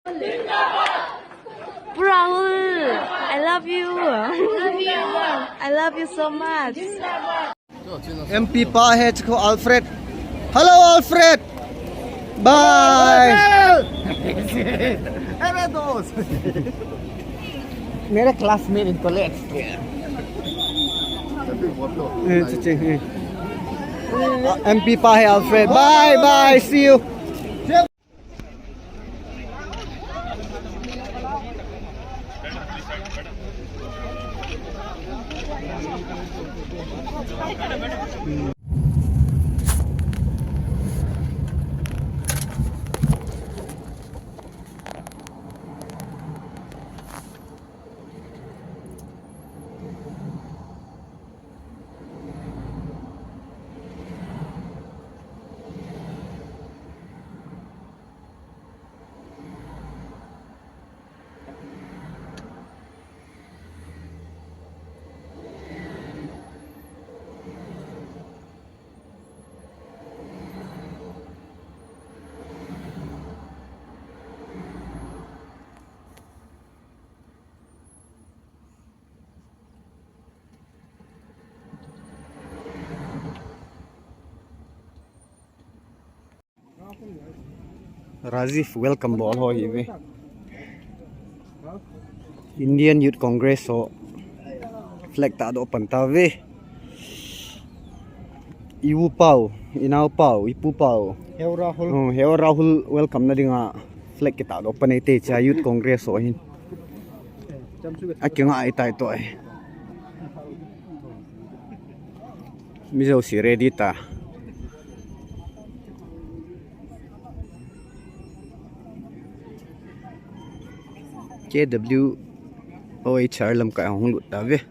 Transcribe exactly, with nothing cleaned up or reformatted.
Pu Rahul, I love you. I love you so much. M P pa he chikho Alfred. Hello, Alfred. Bye. Hello, दोस्त. मेरा classmate in college. Eh, chichi, eh. Ah, M P pa he Alfred. Bye, bye. See you. Rajiv welcome bol ho hi ve. Indian Youth Congress ho flag tahdoh pan ta ve. I u pau, i nao pau, i pu pau. Heu Rahul. Oh, Heu Rahul welcome na dinga flag kitahdoh pan e te cha Youth Congress ho hin. Akingai tai to e. Mi jouse ready ta. K W O H R lamkai ahung lut ta ve.